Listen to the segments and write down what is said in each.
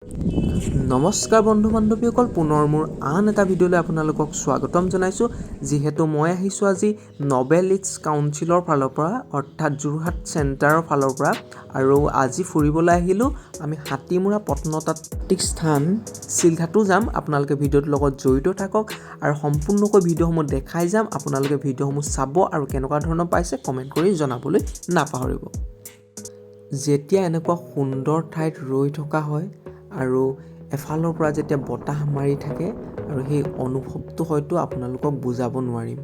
নমস্কাৰ বন্ধু বান্ধৱীসকল, পুনৰ মোৰ আন এটা ভিডিঅ'লৈ আপোনালোকক স্বাগতম জনাইছোঁ। যিহেতু মই আহিছোঁ আজি নবেল it's কাউন্সিলৰ ফালৰ পৰা, অৰ্থাৎ যোৰহাট চেণ্টাৰৰ ফালৰ পৰা, আৰু আজি ফুৰিবলৈ আহিলোঁ আমি হাতীমূৰা প্ৰত্নতাত্ত্বিক স্থান শিলঘাটো যাম। আপোনালোকে ভিডিঅ'টোৰ লগত জড়িত থাকক আৰু সম্পূৰ্ণকৈ ভিডিঅ'সমূহ দেখাই যাম। আপোনালোকে ভিডিঅ'সমূহ চাব আৰু কেনেকুৱা ধৰণৰ পাইছে কমেণ্ট কৰি জনাবলৈ নাপাহৰিব। যেতিয়া এনেকুৱা সুন্দৰ ঠাইত ৰৈ থকা হয় আৰু এফালৰ পৰা যেতিয়া বতাহ মাৰি থাকে, আৰু সেই অনুভৱটো হয়তো আপোনালোকক বুজাব নোৱাৰিম।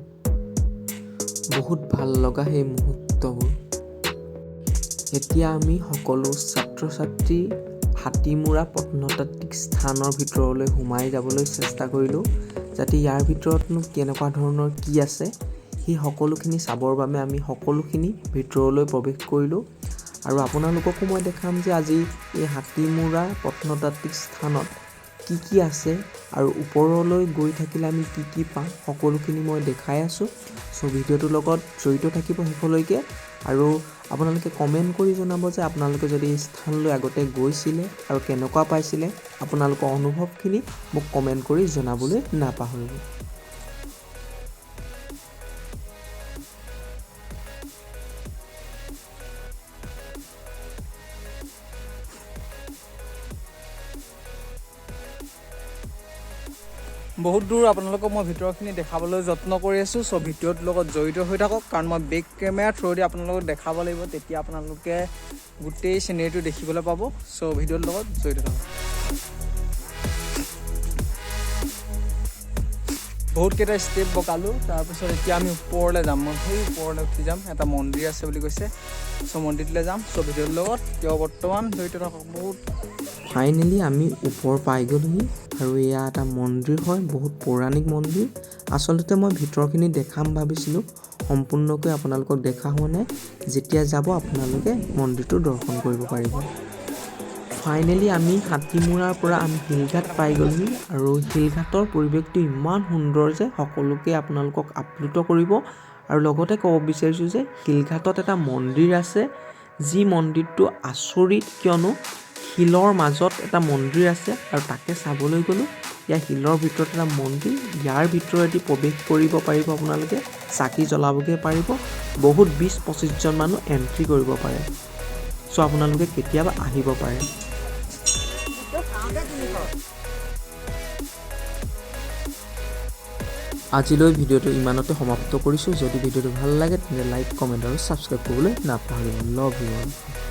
বহুত ভাল লগা সেই মুহূৰ্তবোৰ। এতিয়া আমি সকলো ছাত্ৰ ছাত্ৰী হাতীমূৰা প্ৰত্নতাত্ত্বিক স্থানৰ ভিতৰলৈ সোমাই যাবলৈ চেষ্টা কৰিলোঁ, যাতে ইয়াৰ ভিতৰতনো কেনেকুৱা ধৰণৰ কি আছে সেই সকলোখিনি চাবৰ বাবে আমি সকলোখিনি ভিতৰলৈ প্ৰৱেশ কৰিলোঁ। আৰু আপোনালোককো মই দেখাম যে আজি এই হাতীমূৰা প্ৰত্নতাত্ত্বিক স্থানত কি কি আছে আৰু ওপৰলৈ গৈ থাকিলে আমি কি কি পাম, সকলোখিনি মই দেখাই আছোঁ। চ' ভিডিঅ'টোৰ লগত জড়িত থাকিব শেষলৈকে আৰু আপোনালোকে কমেণ্ট কৰি জনাব যে আপোনালোকে যদি এই স্থানলৈ আগতে গৈছিলে আৰু কেনেকুৱা পাইছিলে, আপোনালোকৰ অনুভৱখিনি মোক কমেণ্ট কৰি জনাবলৈ নাপাহৰিব। বহুত দূৰ আপোনালোকক মই ভিতৰখিনি দেখাবলৈ যত্ন কৰি আছোঁ। চ' ভিডিঅ'টোৰ লগত জড়িত হৈ থাকক, কাৰণ মই বেক কেমেৰা থ্ৰুদি আপোনালোকক দেখাব লাগিব, তেতিয়া আপোনালোকে গোটেই চিনেৰীটো দেখিবলৈ পাব। চ' ভিডিঅ'টোৰ লগত জড়িত থাকক। বহুতকেইটা ষ্টেপ বগালোঁ, তাৰপিছত এতিয়া আমি ওপৰলৈ যাম। মই সেই ওপৰলৈ উঠি যাম, এটা মন্দিৰ আছে বুলি কৈছে। চ' মন্দিৰটোলৈ যাম। চ' ভিডিঅ'টোৰ লগত তেওঁ বৰ্তমান জড়িত থাকক। বহুত ফাইনেলি আমি ওপৰ পাই গ'লোহি আৰু এয়া এটা মন্দিৰ হয়, বহুত পৌৰাণিক মন্দিৰ। আচলতে মই ভিতৰখিনি দেখাম ভাবিছিলোঁ, সম্পূৰ্ণকৈ আপোনালোকক দেখা হোৱা নাই। যেতিয়া যাব আপোনালোকে মন্দিৰটো দৰ্শন কৰিব পাৰিব। ফাইনেলি আমি হাতীমূৰাৰ পৰা আমি শিলঘাট পাই গ'লোহি আৰু শিলঘাটৰ পৰিৱেশটো ইমান সুন্দৰ যে সকলোকে আপোনালোকক আপ্লুত কৰিব। আৰু লগতে ক'ব বিচাৰিছোঁ যে শিলঘাটত এটা মন্দিৰ আছে, যি মন্দিৰটো আচৰিত, কিয়নো শিলৰ মাজত এটা মন্দিৰ আছে আৰু তাকে চাবলৈ গ'লোঁ। ইয়াৰ শিলৰ ভিতৰত এটা মন্দিৰ, ইয়াৰ ভিতৰেদি প্ৰৱেশ কৰিব পাৰিব আপোনালোকে, চাকি জ্বলাবগৈ পাৰিব। বহুত 20-25জন মানুহ এণ্ট্ৰি কৰিব পাৰে। চ' আপোনালোকে কেতিয়াবা আহিব পাৰে। আজিলৈ ভিডিঅ'টো ইমানতে সমাপ্ত কৰিছোঁ। যদি ভিডিঅ'টো ভাল লাগে তেন্তে লাইক, কমেণ্ট আৰু ছাবস্ক্ৰাইব কৰিবলৈ নাপাহৰিব। Love you all.